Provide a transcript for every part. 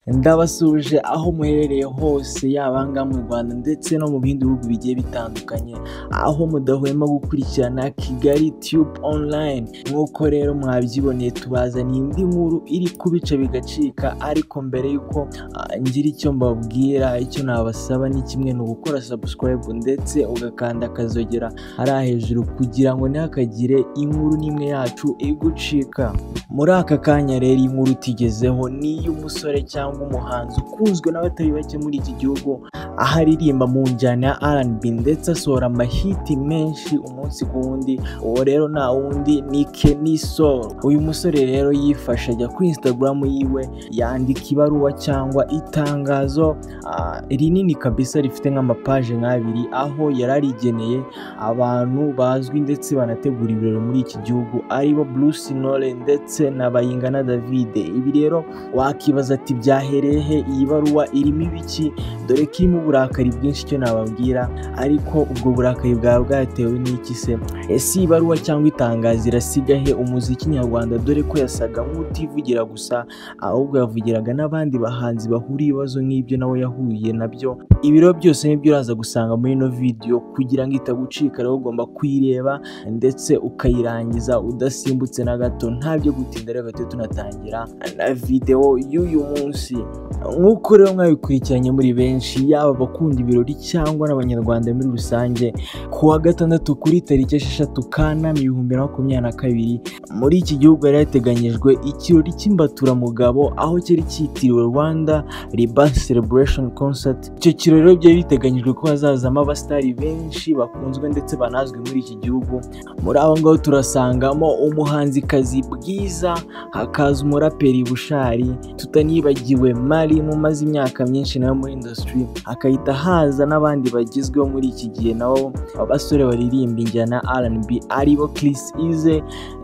Ndabasuhuje aho muherereye hose, yaba aha ngaha mu Rwanda ndetse no mu bindi bihugu bigiye bitandukanye, aho mudahwema gukurikirana Kigali Tube Online. Nk'uko rero mwabyiboneye, tubazaniye indi nkuru iri kubica bigacika. Ariko mbere y'uko ngira icyo mbabwira, icyo nabasaba ni kimwe: ni ugukora subscribe ndetse ugakanda akazogera hariya hejuru kugira ngo ntihakagire inkuru n'imwe yacu igucika. Muri aka kanya rero, inkuru itugezeho ni iy'umusore cyangwa umuhanzi ukunzwe n'abatari bake muri iki gihugu, aho aririmba mu njyana ya R&B ndetse asohora amahiti menshi umunsi ku wundi. Uwo rero nta wundi, ni Kenny Sol. Uyu musore rero yifashe ajya kuri Instagram yiwe, yandika ibaruwa cyangwa itangazo rinini kabisa rifite nk'amapaje nk'abiri, aho yari arigeneye abantu bazwi ndetse banategura ibirori muri iki gihugu, aribo Bruce Intore ndetse na Bayingana David. Ibi rero wakibaza ati: "Byahereye he? Iyi baruwa irimo ibiki?" Dore ko irimo uburakari bwinshi. Icyo nababwira ariko, ubwo burakari bwaba bwatewe n'iki se? Ese iyi baruwa cyangwa itangazo irasiga he umuziki nyarwanda, dore ko yasaga nk'utivugira gusa, ahubwo yavugiraga n'abandi bahanzi bahuriye ibibazo nk'ibyo nawe yahuye nabyo? Ibiro byose nibyo uraza gusanga muri ino video. Kugira ngo itagucika rero, ugomba kuyireba ndetse ukayirangiza udasimbutse na gato. Nta byo gutinda rero, tujye tunatangira na video y'uyu munsi. Nk'uko rero mwabikurikiranye muri benshi, yaba abakunda ibirori cyangwa n'Abanyarwanda muri rusange, ku wa gatandatu kuri tariki 6 Kanama 2022, muri iki gihugu hari hateganyijwe ikirori cy'imbaturamugabo, aho cyari cyitiriwe Rwanda Rebirth Celebration Concert. Icyo kirori rero byari biteganyijwe ko hazazamo abasitari benshi bakunzwe ndetse banazwi muri iki gihugu. Muri abo ngabo turasangamo umuhanzikazi Bwiza, hakaza umuraperi Bushali, tutanibagiwe Marina umaze imyaka myinshi nawe muri industry, hakahita haza n'abandi bagezweho muri iki gihe, nabo abasore baririmba injyana R&B, aribo Chris Eazy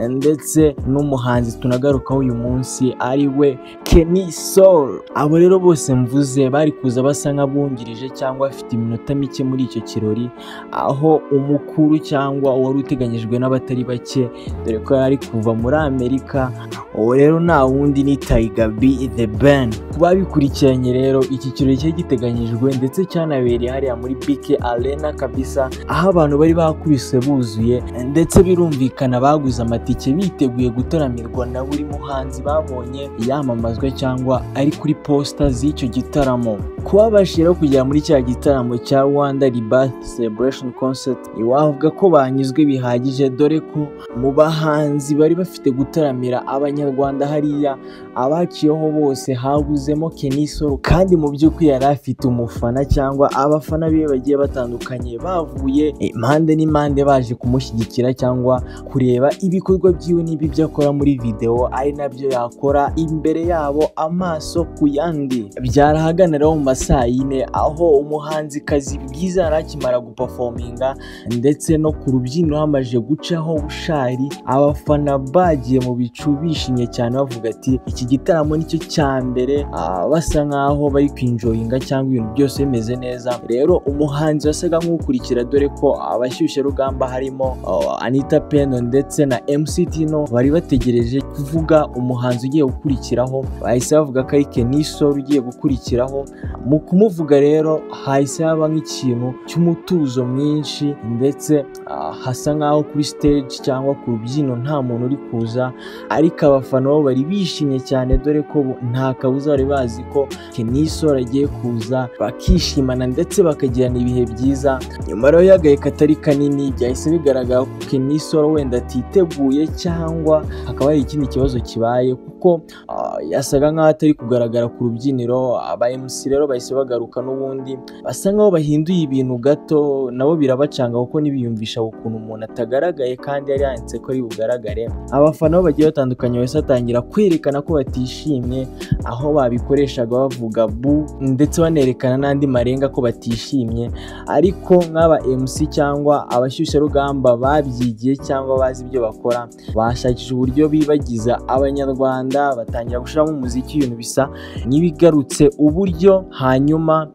ndetse n'umuhanzi tunagarukaho uyu munsi, ari we Kenny Sol. Abo rero bose mvuze bari kuza basa nk'abungirije cyangwa bafite iminota mike muri icyo kirori, aho umukuru cyangwa uwari uteganyijwe n'abatari bake, dore ko yari kuva muri Amerika, uwo rero nta wundi, ni Tiger B, The Ben. Ku babikurikiranye rero, iki kirori cyari giteganyijwe ndetse cyanabereye hariya muri BK Arena kabisa, aho abantu bari bakubise buzuye, ndetse birumvikana baguze amatike biteguye gutaramirwa na buri muhanzi babonye yamamazwa cyangwa ari kuri poster z'icyo gitaramo. Kuba rero kugera muri cya gitaramo cya Rwanda Rebirth Celebration Concert, ntiwavuga ko banyuzwe bihagije, dore ko mu bahanzi bari bafite gutaramira Abanyarwanda hariya, abaciyeho bose habuzemo Kenny Sol, kandi mu by'ukuri yari afite umufana cyangwa abafana be bagiye batandukanye bavuye impande n'impande baje kumushyigikira cyangwa kureba ibikorwa byiwe n'ibi byo akora muri video, ari nabyo yakora imbere yabo amaso ku yandi. Byarahagana rero mu ma saa yine, aho umuhanzikazi Bwiza yari akimara guperforminga ndetse no ku rubyiniro hamaze gucaho Bushali, abafana bagiye mu bicu bishimye cyane, bavuga ati: "Iki gitaramo nicyo cya mbere," basa nkaho bari kwinjoyinga cyangwa ibintu byose bimeze neza. Rero umuhanzi wasaga nk'ukurikira, dore ko abashyushyarugamba harimo Anita Pendo ndetse na MC Tino bari bategereje kuvuga umuhanzi ugiye gukurikiraho, bahise bavuga ko ari Kenny Sol ugiye gukurikiraho. Mu kumuvuga rero hahise haba nk'ikintu cy'umutuzo mwinshi, ndetse hasa nkaho kuri stage cyangwa ku rubyiniro nta muntu uri kuza, ariko abafana bo bari bishimye cyane, dore ko nta kabuza bari bazi ko Kenny Sol agiye kuza, bakishimana ndetse bakagirana ibihe byiza. Nyuma rero y'agahe katari kanini, byahise bigaragara ko Kenny Sol wenda atiteguye cyangwa hakaba hari ikindi kibazo kibaye, kuko yasaga nkaho atari kugaragara ku rubyiniro. Aba MC rero bahise bagaruka n'ubundi, basa nkaho bahinduye ibintu gato, nabo birabacanga kuko ntibiyumvisha ukuntu umuntu atagaragaye kandi yari yanditse ko ari bugaragare. Abafana bo bagiye batandukanye bahise batangira kwerekana ko batishimye, aho babikoreshaga bavuga bu ndetse banerekana n'andi marenga ko batishimye. Ariko nk'aba MC cyangwa abashyushyarugamba babyigiye cyangwa bazi ibyo bakora, bashakisha uburyo bibagiza Abanyarwanda. Rwanda, batangira gushiramo umuziki, ibintu bisa n'ibigarutse uburyo. Hanyuma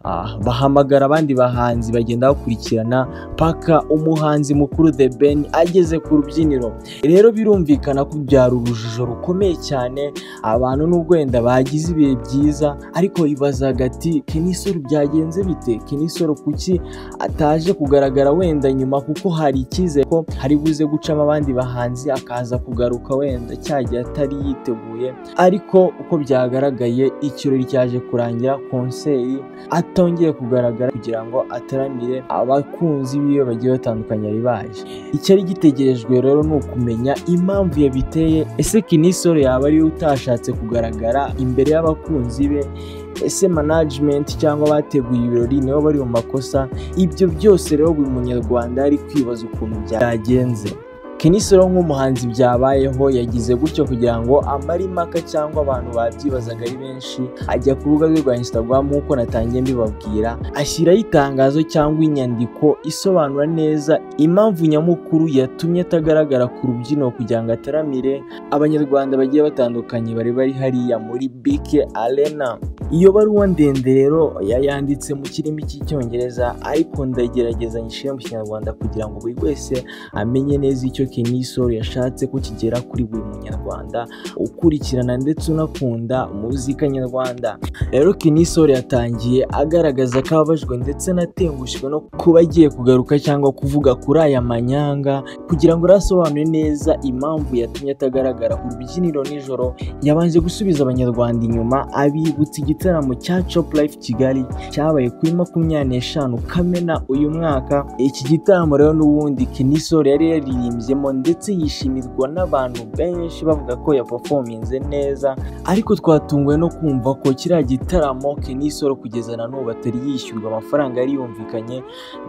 bahamagara abandi bahanzi bagenda bakurikirana paka umuhanzi mukuru The Ben ageze ku rubyiniro. Rero birumvikana ko byari urujijo rukomeye cyane, abantu nubwo wenda bagize ibihe byiza ariko bibazaga ati Kenny Sol byagenze bite? Kenny Sol kuki ataje kugaragara wenda nyuma, kuko hari icyizere ko hari buze gucamo abandi bahanzi akaza kugaruka wenda cyagiye atari yiteguye. Ariko uko byagaragaye ikirori cyaje kurangira konseri atongeye kugaragara kugira ngo ataramire abakunzi biwe bagiye batandukanye bari baje. Icyari gitegerejwe rero ni ukumenya impamvu yabiteye. Ese Kenny Sol yaba ariwe utashatse kugaragara imbere y'abakunzi be? Ese management cyangwa bateguye ibirori nibo bari mu makosa? Ibyo byose rero buri munyarwanda ari kwibaza ukuntu byagenze. Kenny Sol nk'umuhanzi byabayeho yagize gutyo kugira ngo amare impaka cyangwa abantu babyibazaga ari benshi, ajya ku rubuga rwe rwa Instagram nk'uko natangiye mbibabwira, ashyiraho itangazo cyangwa inyandiko isobanura neza impamvu nyamukuru yatumye atagaragara ku rubyiniro kugira ngo ataramire abanyarwanda bagiye batandukanye bari bari hariya muri BK Arena. Iyo baruwa ndende rero yayanditse mu kirimi cy'Icyongereza, ariko ndagerageza nyishyire mu Kinyarwanda kugira ngo buri wese amenye neza icyo Kenny Sol yashatse ko kigera kuri buri munyarwanda ukurikirana ndetse unakunda muzika nyarwanda. Rero Kenny Sol yatangiye agaragaza ko ababajwe ndetse anatengushwe no kuba agiye kugaruka cyangwa kuvuga kuri aya manyanga, kugira ngo asobanure neza impamvu yatumye atagaragara ku rubyiniro nijoro. Yabanje gusubiza abanyarwanda inyuma abibutsa igitaramo cya Chop Life Kigali cyabaye kuri 25 Kamena uyu mwaka. Iki gitaramo rero n'ubundi Kenny Sol yari yaririmbye ndetse yishimirwa n'abantu benshi bavuga ko yaperforminze neza, ariko twatunguwe no kumva ko kiriya gitaramo Kenny Sol kugeza na n'ubu atari yishyurwa amafaranga yari yumvikanye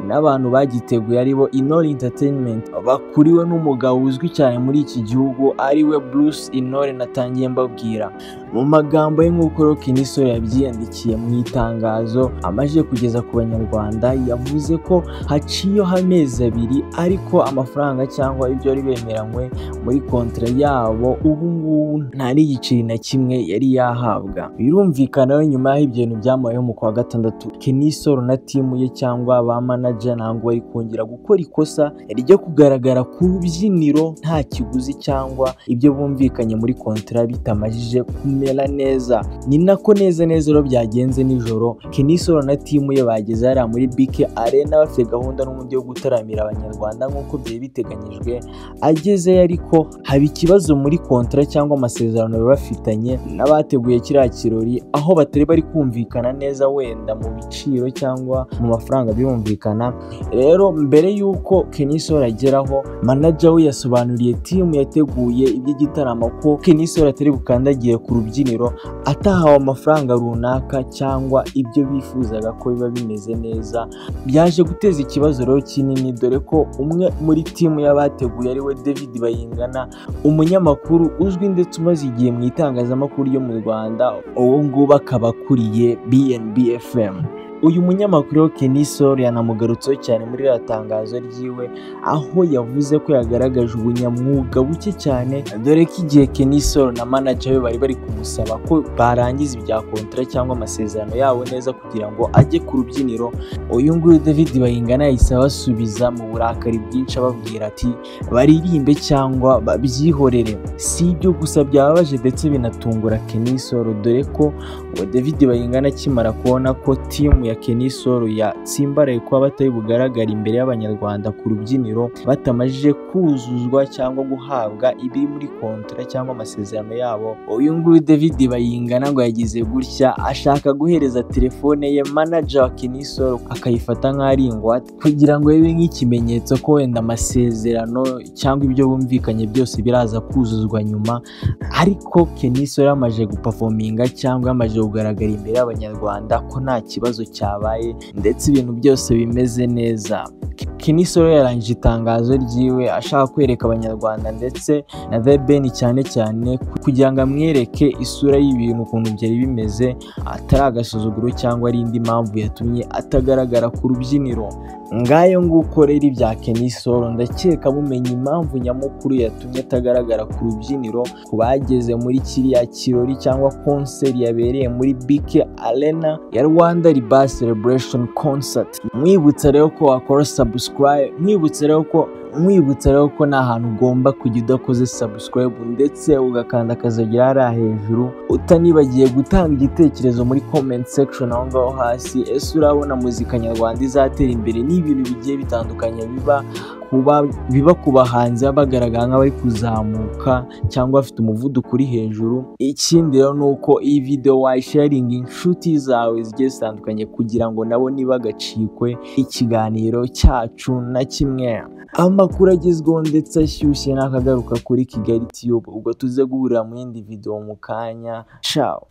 n'abantu bagiteguye aribo Intore Entertainment, bakuriwe n'umugabo uzwi cyane muri iki gihugu ariwe Bruce Intore natangiye mbabwira. Mu magambo ye nk'uko Kenny Sol yabyiyandikiye mu itangazo amaze kugeza ku banyarwanda, yavuze ko haciyeho amezi abiri ariko amafaranga cyangwa ibyo bari bemeranywe muri kontra yabo ubu ngubu nta n'igiceri na kimwe yari yahabwa. Birumvikana rero nyuma y'aho ibyo bintu byamubayeho mu kwa gatandatu, Kenny Sol na timu ye cyangwa ba manager ntabwo bari kongera gukora ikosa ryo kugaragara ku rubyiniro nta kiguzi cyangwa ibyo bumvikanye muri kontra bitamajije kumera neza. Ni nako neza neza rero byagenze nijoro. Kenny Sol na timu ye bageze hariya muri BK Arena bafite gahunda n'ubundi yo gutaramira abanyarwanda nk'uko byari biteganyijwe. Agezeyo ariko haba ikibazo muri kontra cyangwa amasezerano bari bafitanye n'abateguye kiriya kirori, aho batari bari kumvikana neza wenda mu biciro cyangwa mu mafaranga birumvikana. Rero mbere y'uko Kenny Sol ageraho, manager we yasobanuriye timu yateguye iby'igitaramo ko Kenny Sol atari bukandagiye ku rubyiniro atahawe amafaranga runaka cyangwa ibyo bifuzaga ko biba bimeze neza. Byaje guteza ikibazo rero kinini, dore ko umwe muri timu y'abateguye ariwe David Bayingana, umunyamakuru uzwi ndetse umaze igihe mu itangazamakuru ryo mu Rwanda, uwo nguwo akaba akuriye BNB FM. Uyu munyamakuru Kenny Sol yanamugarutseho cyane muri iriya tangazo ryiwe, aho yavuze ko yagaragaje ubunyamwuga buke cyane, dore ko igihe Kenny Sol na manager we bari bari kumusaba ko barangiza ibya kontra cyangwa amasezerano yabo neza kugira ngo ajye ku rubyiniro, uyu nguyu David Bayingana yahise abasubiza mu burakari bwinshi ababwira ati baririmbe cyangwa babyihorere. Si ibyo gusa byababaje ndetse binatungura Kenny Sol, dore ko ngo David Bayingana akimara kubona ko timu ya Kenny Sol yatsimbaraye kuba batari bugaragara imbere y'abanyarwanda ku rubyiniro batamajije kuzuzwa cyangwa guhabwa ibiri muri kontra cyangwa amasezerano yabo, uyu nguyu David Bayingana ngo yagize gutya ashaka guhereza telefone ye manager wa Kenny Sol akayifata nk'aho ari ingwate kugira ngo bibe nk'ikimenyetso ko wenda amasezerano cyangwa ibyo bumvikanye byose biraza kuzuzwa nyuma. Ariko Kenny Sol yamaze guperforminga cyangwa yamaze kugaragara imbere y'abanyarwanda ko nta kibazo cyabaye ndetse ibintu byose bimeze neza. Kenny Sol yarangije itangazo ryiwe ashaka kwereka abanyarwanda ndetse na The Ben cyane cyane kugira ngo amwereke isura y'ibintu ukuntu byari bimeze, atari agasuzuguro cyangwa ari indi mpamvu yatumye atagaragara ku rubyiniro. Ngayo nguko rero ibya Kenny Sol, ndakeka mumenye impamvu nyamukuru yatumye atagaragara ku rubyiniro ku bageze muri kiriya kirori cyangwa konseri yabereye muri BK Arena ya Rwanda Rebirth Celebration Concert. Mwibutsa rero ko wakora subscribe, mwibutsa rero ko nta hantu ugomba kujya udakoze subscribe ndetse ugakanda akazogera hariya hejuru, utanibagiye gutanga igitekerezo muri comment section aho ngaho hasi. Ese urabona muzika nyarwanda izatera imbere? Ni ibintu bigiye bitandukanye biba ku bahanzi baba bagaragara nk'abari kuzamuka cyangwa bafite umuvuduko uri hejuru. Ikindi rero ni uko iyi video wayisharinga inshuti zawe zigiye zitandukanye kugira ngo nabo ntibagacikwe ikiganiro cyacu na kimwe. Amakuru agezweho ndetse ashyushye n'akagaruka kuri Kigali Tube. Ubwo tuze guhurira mu yindi video mu kanya. Ciao.